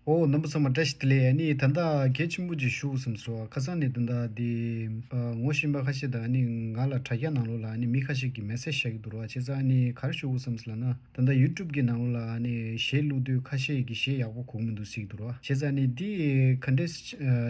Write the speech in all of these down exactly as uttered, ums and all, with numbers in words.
ཨོ་རྣམ་པ་ཚང་མ་བཀྲ་ཤིས་བདེ་ལེགས། ཨ་ནི་ད་ལྟ་གལ་ཆེན་པོ་ཅིག་ཞུ་དགོས་བསམ་སོང་། ཁ་སང་ནས་ད་ལྟ་འདི་ཨ་ངོ་ཤེས་པ་ཁ་ཤས་དང་ཨ་ནི་ང་ལ་དྲ་རྒྱ་ནང་ལོགས་ལ་ཨ་ནི་མི་ཁ་ཤས་ཀྱིས་མེ་སེ་ཇི་བཞག་གི་འདུག་ར། བྱས་ཙང་ཨ་ནི་ག་རེ་ཞུ་དགོས་བསམ་སོང་ལབ་ན། ད་ལྟ་ཡུ་ཊུབ་ཀྱི་ནང་ལོགས་ལ་ཨ་ནི་གཞས་བླུག་དུས་ཁ་ཤས་ཀྱིས་གཞས་ཡག་པོ་གོ་གི་མི་འདུག་ཟེར་གྱི་འདུག་ར། བྱས་ཙང་ཨ་ནི་འདི་ག་འདྲས་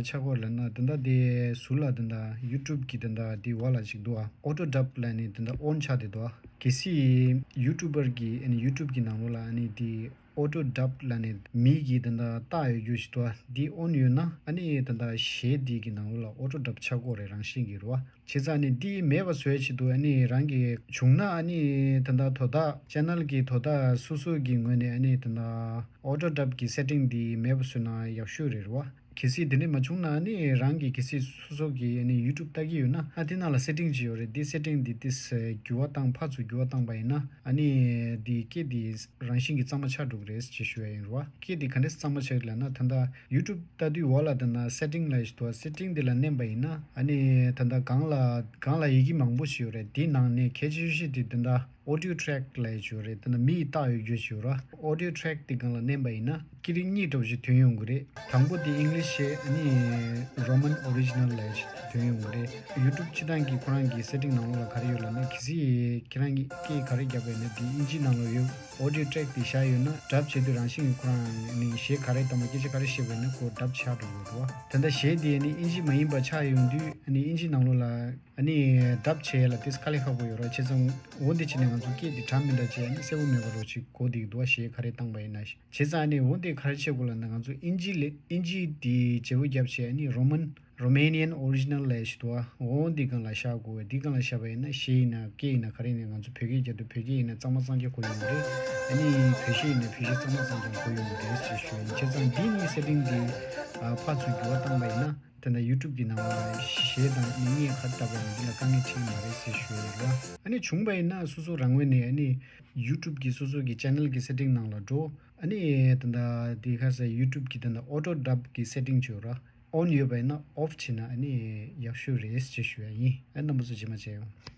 ཆགས་ཀྱི་ཡོད་རེད་ལབ་ན། ད་ལྟ་འདི་ཟུར་ལ་ད་ལྟ་ཡུ་ཊུབ་ཀྱི་ད་ལྟ་འདི་འོག་ལ་ཅིག་འདུག་ཨ། ཨོ་ཊོ་ཌབ་ལབ་ནས་ད་ལྟ་ཨོན་ཆགས་བསྡད་འདུག་ཨ། གལ་སྲིད་ཡུ་ཊུབ་པར་གྱིས་ཨ་ནི་ཡུ་ཊུབ་ཀྱི་ནང་ལོགས་ལ་ཨ་ནི་འདི་ཨོ་ཊོ་ཌབ་ལབ་ནས་མི་གིས་ད་ལྟ་བཏགས་ཡོད་རྒྱུ་ཞིག་འདུག་ཨ། འདི་ཨོན་ཡོད་ན་ཨ་ནི་ད་ལྟ་གཞས་འདི་གི་ནང་ལོགས་ལ་ཨོ་ཊོ་ཌབ་ཆགས་ཀྱི་ཡོད་རེད། རང་བཞིན་གྱིས་རེད་བ། བྱས་ཙང་ནི་འདི་མེད་པ་བཟོ་ཡ་ཆེད་དུ་ཨ་ནི་རང་གིས་བྱུང་ན་ཨ་ནི་ད་ལྟ་དོ་བདག་ཅེ་ནལ་གྱི་དོ་བདག་སོ་སོ་གི་ངོས་ནས་ཨ་ནི་ད་ལྟ་ཨོ་ཊོ་ཌབ་གི་སེ་ཊིང་འདི་མེད་པ་བཟོས་ན་ཡག་ཤོས་རེད་རེད་བ། གལ་སྲིད་དེ་འདྲ་མ་བྱུང་ན་ཨ་ནི་རང་གིས་གལ་སྲིད་སོ་སོ་གི་ཨ་ནི་ཡུ་ཊུབ་ལྟ་གི་ཡོད་ན། ཨ་དེ་ནང་ལ་སེ་ཊིང་ཅིག་ཡོད་རེད། འདི་སེ་ཊིང་འདི་ཏིས་འགྱུར་བ་བཏང་ཕར་ཚུར་འགྱུར་བ་བཏང་པ་ཡིན་ན་ཨ་ནི་འདི་སྐད་འདི་རང་བཞིན་གྱིས་གཙང་མ་ཆགས་འགྲོ་གི་རེད་ཅེས་ཞུ་ཡ་ཡིན་རེད་བ། སྐད་འདི་ག་འདྲས་གཙང་མ་ཆགས་ལབ་ན། ད་ལྟ་ཡུ་ཊུབ་ལྟ་དུས་འོག་ལ་ད་ལྟ་སེ་ཊིང་ལབ་ཡ་ཞིག་འདུག་བ། སེ་ཊིང་འདི་ལ་མནན་པ་ཡིན་ན་ཨ་ནི་ད་ལྟ་སྒང་ལ་སྒང་ལ་ཡི་གེ་མང་པོ་ཞིག་ཡོད་རེད། འདི་ནང་ནས་གལ་ཆེ་ཤོས་ཤིག་འདི་ད་ལྟ་ཨོ་ཌིའོ་ཊེག་ལབ་ཡ་ཅིག་ཡོད་རེད། ད་ནི་མི་ཡིས་བཏགས་ཡོད་རྒྱུ་ཅིག་ཡོད་ར། ཨོ་ཌིའོ་ཊེག་དེ་སྒང་ལ་མནན་པ་ཡིན་ན་སྐད་རིགས་གཉིས་འདྲ་བོ་ཞིག་ཐོན་ཡོང་གི་རེད། དང་པོ་དེ་ཨིང་ལིཤ་བྱས། ཨ་ནི་རོ་མན་ཨོ་རི་ཇི་ནལ་ལབ་ཡ་ཅིག་ཐོན་ཡོང་གི་རེད། ཡུ་ཊུབ་སྤྱིར་བཏང་གི་ཁོ་རང་གི་སེ་ཊིང་ནང་ལོགས་ལ་ག་རེ་ཡོད་ལབ་ན། གལ་སྲིད་ཁྱེད་རང་གིས་སྐད་ག་རེ་བརྒྱབ་པ་ཡིན་ན་དེ་ཨིན་ཇིའི་ནང་ལོགས་ཡོད། ཨོ་ཌིའོ་ཊེག་དེ་བཞག་ཡོད་ན་ཌབ་བྱེད་དུས་རང་བཞིན་གྱིས་ཁོ་རང་ནི་གཞས་ག་རེ་བཏང་བ་སྐད་ཆ་ག་རེ་བཤད་པ་ཡིན་ན་ཁོ་ཌབ་ཆགས་འགྲོ་གི་རེད་བ། ད་ལྟ་གཞས་དེ་ནི་ཨིན་ཇི་མ་ཡིན་པ་ཆགས་ཡོང་དུས་ནི་ཨིན་ཇིའི་ནང་ལོགས་ལ་ཨ་ནི་ཌབ་བྱས་ལ་ཏིས་དཀའ་ལས་ཁག་པོ་ཡོད་ར། བྱས་ཙང་འོ་འདི་བྱས་ནས་ང་ཚོ་སྐད་འདི་འདྲ་མི་འདྲ་བྱས་ནས་གསལ་པོ་མེད་པ་རོ་ཅིག་གོ་བསྡད་ཀྱི་འདུག་བ། གཞས་ག་རེ་བཏང་པ་ཡིན་ན། བྱས་ཙང་ནི་འོ་འདི་ག་རེ་བྱེད་དགོས་ལབ་ན། ང་ཚོ་ཨིན་ཇི་ལས་ཨིན་ཇི་འདི་བརྗེ་པོ་བརྒྱབ་བྱས་ནི་རོ་མན་Romanian original་ལབ་ཡ་ཞིག་འདུག་བ། འོ་འདི་སྒང་ལ་བཞག་དགོས། འདི་སྒང་ལ་བཞག་པ་ཡིན་ན་གཞས་ཡིན་ན་སྐད་ཡིན་ན་ག་རེ་ཡིན་ན་ང་ཚོ་བོད་སྐད་རྒྱབ་དུས་བོད་སྐད་ཡིན་ན་གཙང་མ་གཙང་རྐྱང་གོ་ཡོང་གི་རེད། ཨ་ནི་བོད་གཞས་ཡིན་ན་བོད་གཞས་གཙང་མ་གཙང་རྐྱང་གོ་ཡོང་གི་རེད་ཅེས་ཞུ་ཡ་ཡིན། བྱས་ཙང་འདི་གཉིས་སེ་ཊིང་འདི་ཨ་ཕར་ཚུར་འགྱུར་བ་བཏང་པ་ཡིན་ན། དེ་ན་ཡུ་ཊུབ་ཀྱི་ནང་ལ་གཞས་དང་ནི་ངས་ག་རེ་བཏབ་པ་ཡིན་ན་འདི་ལ་དཀའ་ངལ་འཕྲད་ཀྱི་མ་རེད་ཟེར་ཞུ་ཡ་ཡིན་ར། ཨ་ནི་བྱུང་པ་ཡིན་ན་སོ་སོ་རང་ངོས་ནས་ཨ་ནི་ཡུ་ཊུབ་ཀྱི་སོ་སོ་གི་ཅེ་ནལ་གྱི་སེ་ཊིང་ནང་ལ་འགྲོ། ཨ་ནི་ད་ལྟ་འདི་ག་ས་ཡུ་ཊུབ་ཀྱི་ད་ལྟ་ཨོ་ཊོ་ཌབ་གི་སེ་ཊིང་བྱོས་ར། ཨོན་ཡོད་པ་ཡིན་ན་ཨོཕ་བྱས་ན་ཨ་ནི་ཡག་ཤོས་རེད་ཅེས་ཞུ་ཡ་ཡིན། ཨ་རྣམ་པ་ཚོ་རྗེས་མ་མཇལ་ཡོང་།